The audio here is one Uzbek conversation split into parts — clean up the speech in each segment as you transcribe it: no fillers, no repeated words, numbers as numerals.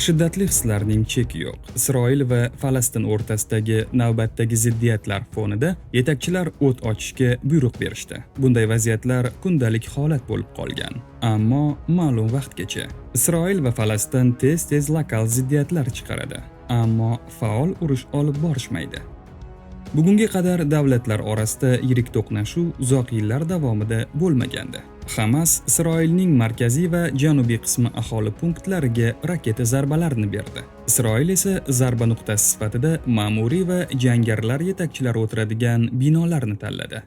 Shiddatli hislarning cheki yo'q. Isroil va Falastin o'rtasidagi navbatdagi ziddiyatlar fonida yetakchilar o't ochishga buyruq berishdi. Bunday vaziyatlar kundalik holat bo'lib qolgan. Ammo ma'lum vaqtgacha. Isroil va Falastin tez-tez lokal ziddiyatlar chiqaradi, ammo faol urush olib borishmaydi. Bugunga qadar davlatlar orasida yirik to'qnashuv uzoq yillar davomida bo'lmagandi. Hamas Isroilning markaziy va janubiy qismi aholi punktlariga raketa zarbalarini berdi. Isroil esa zarba nuqtasi sifatida ma'muriy va jangarilar yetakchilari o'tiradigan binolarni tanladi.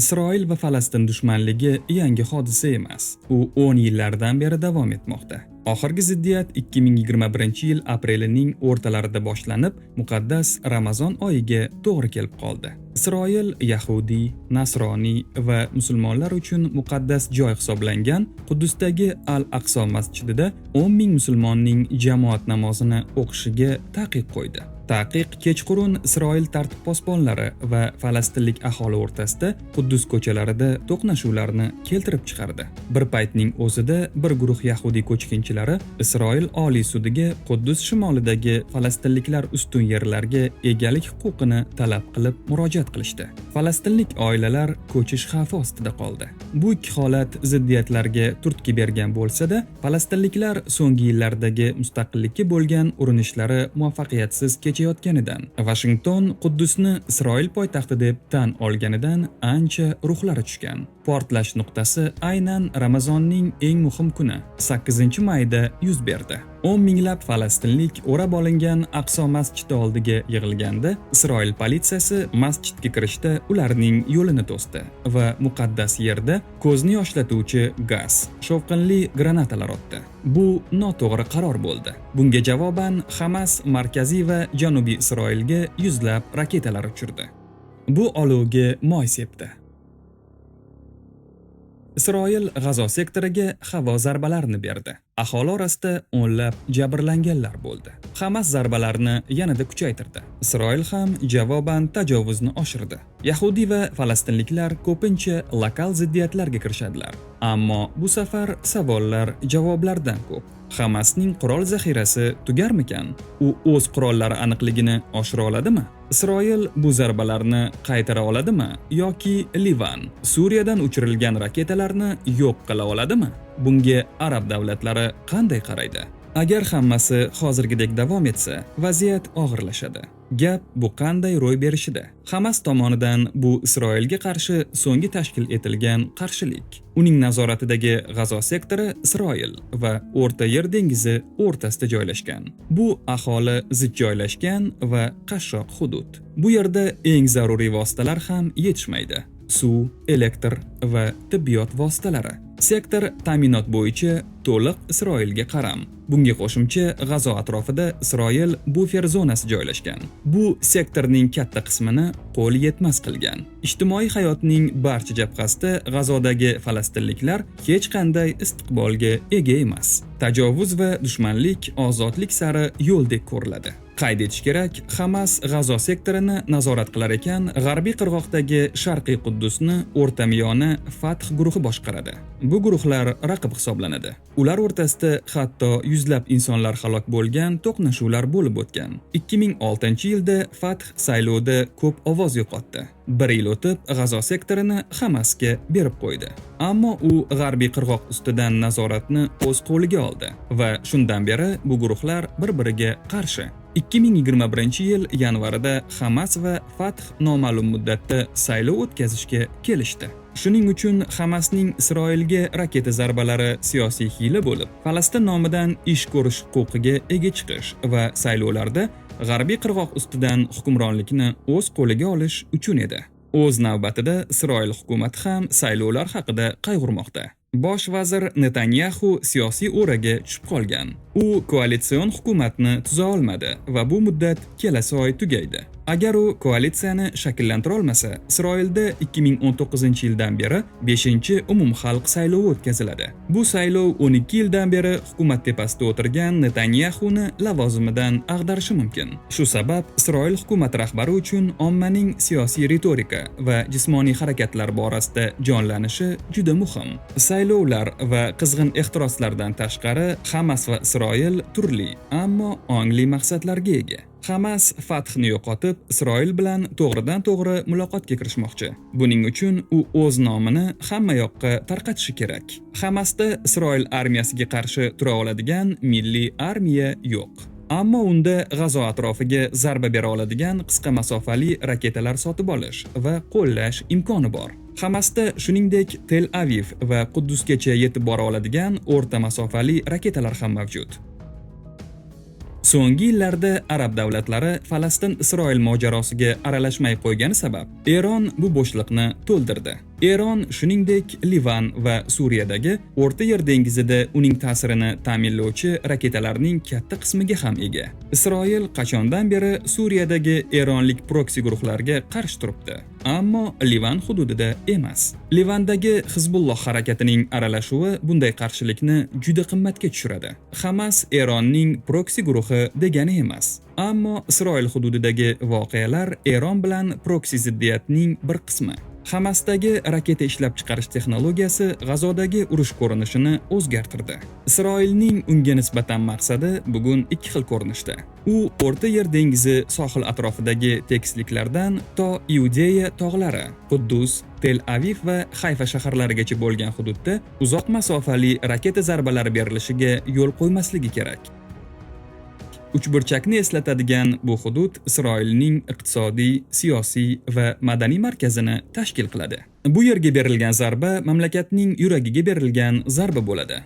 Isroil va Falastin dushmanligi yangi hodisa emas. U 10 yillardan beri davom etmoqda. Oxirgi ziddiyat 2021-yil aprelining o'rtalarida boshlanib, muqaddas Ramazon oyiga to'g'ri kelib qoldi. Isroil yahudiy, nasroniy va musulmonlar uchun muqaddas joy hisoblangan Quddusdagi Al-Aqso masjidida 10 ming musulmonning jamoat namozini o'qishiga taqiq qo'ydi. Taqiq kechqurun Isroil tartib posbonlari va falastinlik aholi o'rtasida Quddus ko'chalarida to'qnashuvlarni keltirib chiqardi. Bir paytning o'zida bir guruh yahudiy ko'chkinchilari Isroil Oliy sudiga Quddus shimolidagi falastinliklar ustun yerlarga egalik huquqini talab qilib murojaat qilishdi. Falastinlik oilalar ko'chish xavfi ostida qoldi. Bu ikki holat ziddiyatlarga turtki bergan bo'lsa-da, falastinliklar so'nggi yillardagi mustaqillikka bo'lgan urinishlari muvaffaqiyatsiz kechayotganidan, Vashington Quddusni Isroil poytaxti deb tan olganidan ancha ruhlari tushgan. Portlash nuqtasi aynan Ramazonning eng muhim kuni 8-mayda yuz berdi. 10 minglab falastinlik o'rab olingan Aqso masjidi oldiga yig'ilganda, Isroil politsiyasi masjidga kirishda ularning yo'lini to'sdi va muqaddas yerda ko'zni yoshlatuvchi gaz, shovqinli granatalar otdi. Bu noto'g'ri qaror bo'ldi. Bunga javoban Hamas markaziy va janubiy Isroilga yuzlab raketalar uchirdi. Bu olovga moy sepdi. Isroil G'azo sektoriga havo zarbalarini berdi. Aholi orasida o'nlab jabrlanganlar bo'ldi. Hamas zarbalarni yanada kuchaytirdi. Isroil ham javoban tajovuzni oshirdi. Yahudiy va falastinliklar ko'pincha lokal ziddiyatlarga kirishadilar. Ammo bu safar savollar javoblardan ko'p. Hamasning qurol zaxirasi tugarmikan? U o'z qurollari aniqligini oshira oladimi? Isroil bu zarbalarni qaytara oladimi yoki Livan Suriyadan uchirilgan raketalarni yo'q qila oladimi? Bunga arab davlatlari qanday qaraydi? Agar hammasi hozirgidek davom etsa, vaziyat og'irlashadi. Gap bu qanday ro'y berishida. Hamas tomonidan bu Isroilga qarshi so'nggi tashkil etilgan qarshilik. Uning nazoratidagi G'azo sektori Isroil va O'rta Yer dengizi o'rtasida joylashgan. Bu aholi zich joylashgan va qashshoq hudud. Bu yerda eng zaruriy vositalar ham yetishmaydi: suv, elektr va tibbiyot vositalari. Sektor ta'minot bo'yicha to'liq Isroilga qaram. Bunga qo'shimcha, G'azo atrofida Isroil bufer zonasi joylashgan. Bu sektorning katta qismini qo'l yetmas qilgan. Ijtimoiy hayotning barcha jabhasida G'azodagi falastinliklar hech qanday istiqbolga ega emas. Tajovuz va dushmanlik ozodlik sari yo'ldek ko'riladi. Qayd etish kerak, Hamas G'azo sektorini nazorat qilar ekan, g'arbiy qirg'oqdagi Sharqiy Quddusni o'rtamiyona Fath guruhi boshqaradi. Bu guruhlar raqib hisoblanadi. Ular o'rtasida hatto yuzlab insonlar halok bo'lgan to'qnashuvlar bo'lib o'tgan. 2006-yilda Fath saylovda ko'p ovoz yo'qotdi. Bir yil o'tib, G'azo sektorini Hamasga berib qo'ydi. Ammo u g'arbiy qirg'oq ustidan nazoratni o'z qo'liga oldi va shundan beri bu guruhlar bir-biriga qarshi. 2021-yil yanvarida Hamas va Fath noma'lum muddatda saylov o'tkazishga kelishdi. Shuning uchun Hamasning Isroilga raketa zarbalari siyosiy hiyla bo'lib, Falastin nomidan ish ko'rish huquqiga ega chiqish va saylovlarda g'arbiy qirg'oq ustidan hukmronlikni o'z qo'liga olish uchun edi. O'z navbatida Isroil hukumati ham saylovlar haqida qayg'urmoqda. Bosh vazir Netanyaxu siyosiy o'raga tushib qolgan. U koalitsion hukumatni tuza olmadi va bu muddat kelasi oy tugaydi. Agar u koalitsiyani shakllantira olmasa, Isroilda 2019-yildan beri 5-umumxalq saylovi o'tkaziladi. Bu saylov 12 yildan beri hukumat tepasida o'tirgan Netanyaxuni lavozimidan ag'darishi mumkin. Shu sabab Isroil hukumat rahbari uchun ommaning siyosiy ritorika va jismoniy harakatlar borasida jonlanishi juda muhim. Saylovlar va qizg'in ehtiroslardan tashqari Hamas va Isroil turli, ammo ongli maqsadlarga ega. Hamas Fathni yo'qotib, Isroil bilan to'g'ridan-to'g'ri muloqotga kirishmoqchi. Buning uchun u o'z nomini hamma yoqqa tarqatishi kerak. Hamasda Isroil armiyasiga qarshi tura oladigan milliy armiya yo'q. Ammo unda G'azo atrofiga zarba bera oladigan qisqa masofali raketalar sotib olish va qo'llash imkoni bor. Hamasda shuningdek Tel Aviv va Quddusgacha yetib bora oladigan o'rta masofali raketalar ham mavjud. So'nggi yillarda arab davlatlari Falastin-Isroil mojarosiga aralashmay qo'ygani sabab Eron bu bo'shliqni to'ldirdi. Eron shuningdek Livan va Suriyadagi O'rta Yer dengizida uning ta'sirini ta'minlovchi raketalarning katta qismiga ham ega. Isroil qachondan beri Suriyadagi eronlik proksi guruhlarga qarshi turibdi, ammo Livan hududida emas. Livandagi Hizbulloh harakatining aralashuvi bunday qarshilikni juda qimmatga tushiradi. Hamas Eronning proksi guruhi degani emas. Ammo Isroil hududidagi voqealar Eron bilan proksi ziddiyatning bir qismi. Hamasdagi raketa ishlab chiqarish texnologiyasi G'azodagi urush ko'rinishini o'zgartirdi. Isroilning unga nisbatan maqsadi bugun ikki xil ko'rinishda. U O'rta Yer dengizi sohil atrofidagi tekisliklardan to Iudeya tog'lari, Quddus, Tel Aviv va Hayfa shaharlarigacha bo'lgan hududda uzoq masofali raketa zarbalari berilishiga yo'l qo'ymasligi kerak. Uchburchakni eslatadigan bu hudud Isroilning iqtisodiy, siyosiy va madaniy markazini tashkil qiladi. Bu yerga berilgan zarba mamlakatning yuragiga berilgan zarba bo'ladi.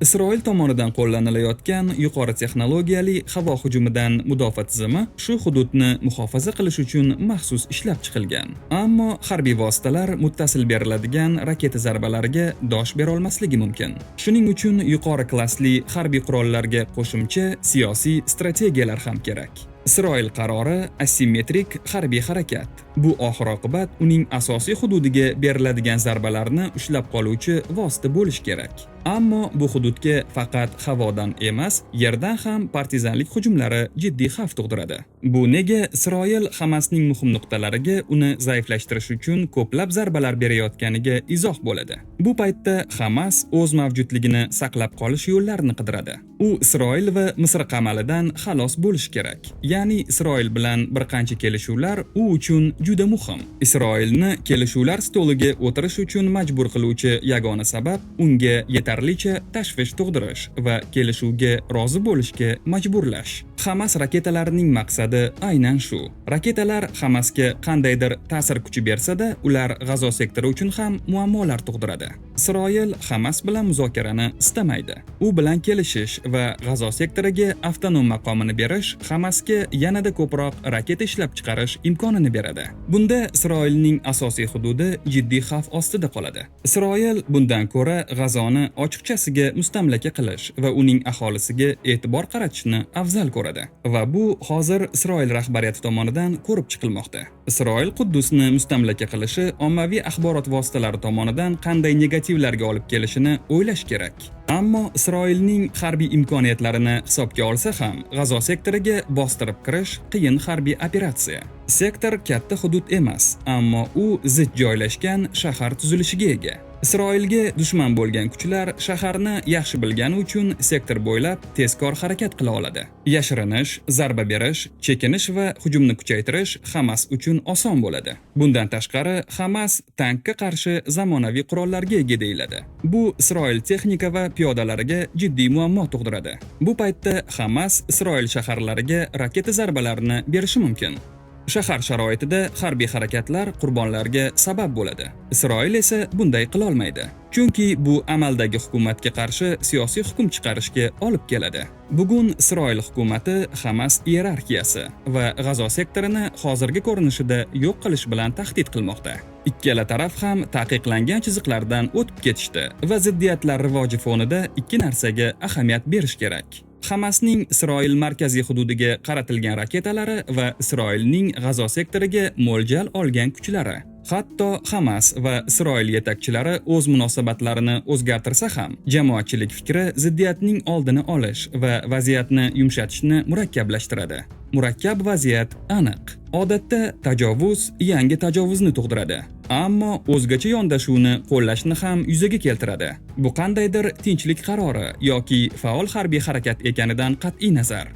Isroil tomonidan qo'llanilayotgan yuqori texnologiyali havo hujumidan mudofaa tizimi shu hududni muhofaza qilish uchun maxsus ishlab chiqilgan. Ammo harbiy vositalar muttasil beriladigan raketa zarbalariga dosh bera olmasligi mumkin. Shuning uchun yuqori klassli harbiy qurollarga qo'shimcha siyosiy strategiyalar ham kerak. Isroil qarori asimmetrik harbiy harakat. Bu oxir oqibat uning asosiy hududiga beriladigan zarbalarni ushlab qoluvchi vosita bo'lishi kerak. Ammo bu hududga faqat havodan emas, yerdan ham partizanlik hujumlari jiddiy xavf tug'diradi. Bu nega Isroil Hamasning muhim nuqtalariga uni zaiflashtirish uchun ko'plab zarbalar berayotganiga izoh bo'ladi. Bu paytda Hamas o'z mavjudligini saqlab qolish yo'llarini qidiradi. U Isroil va Misr qamalidan xalos bo'lishi kerak. Ya'ni Isroil bilan bir qancha kelishuvlar u uchun juda muhim. Isroilni kelishuvlar stoliga o'tirish uchun majbur qiluvchi yagona sabab unga yetarlicha tashvish tug'dirish va kelishuvga rozi bo'lishga majburlash. Hamas raketalarining maqsadi aynan shu. Raketalar Hamasga qandaydir ta'sir kuchi bersa-da, ular G'azo sektori uchun ham muammolar tug'diradi. Isroil Hamas bilan muzokarani istamaydi. U bilan kelishish va G'azo sektoriga avtonom maqomini berish Hamasga yanada ko'proq raketa ishlab chiqarish imkonini beradi. Bunda Isroilning asosiy hududi jiddiy xavf ostida qoladi. Isroil bundan ko'ra G'azoni ochiqchasiga mustamlaka qilish va uning aholisiga e'tibor qaratishni afzal ko'radi. Va bu hozir Isroil rahbariyati tomonidan ko'rib chiqilmoqda. Isroil Quddusni mustamlaka qilishi ommaviy axborot vositalari tomonidan qanday negativlarga olib kelishini o'ylash kerak. Ammo Isroilning harbiy imkoniyatlarini hisobga olsa ham, G'azo sektoriga bostirib kirish qiyin harbiy operatsiya. Sektor katta hudud emas, ammo u zich joylashgan shahar tuzilishiga ega. Isroilga dushman bo'lgan kuchlar shaharni yaxshi bilgani uchun sektor bo'ylab tezkor harakat qila oladi. Yashirinish, zarba berish, chekinish va hujumni kuchaytirish Hamas uchun oson bo'ladi. Bundan tashqari, Hamas tankka qarshi zamonaviy qurollarga ega deyiladi. Bu Isroil texnika va piyodalariga jiddiy muammo tug'diradi. Bu paytda Hamas Isroil shaharlariga raketa zarbalarini berishi mumkin. Shahar sharoitida harbiy harakatlar qurbonlarga sabab bo'ladi. Isroil esa bunday qilolmaydi. Chunki bu amaldagi hukumatga qarshi siyosiy hukm chiqarishga olib keladi. Bugun Isroil hukumati Hamas iyerarxiyasi va G'azo sektorini hozirgi ko'rinishida yo'q qilish bilan tahdid qilmoqda. Ikkala taraf ham taqiqlangan chiziqlardan o'tib ketishdi va ziddiyatlar rivoji fonida ikki narsaga ahamiyat berish kerak. Hamasning Isroil markaziy hududiga qaratilgan raketalari va Isroilning G'azo sektoriga mo'ljal olgan kuchlari. Hatto Hamas va Isroil yetakchilari o'z munosabatlarini o'zgartirsa ham, jamoatchilik fikri ziddiyatning oldini olish va vaziyatni yumshatishni murakkablashtiradi. Murakkab vaziyat aniq. Odatda tajovuz yangi tajovuzni tug'diradi, ammo o'zgacha yondashuvni qo'llashni ham yuzaga keltiradi. Bu qandaydir tinchlik qarori yoki faol harbiy harakat ekanidan qat'iy nazar.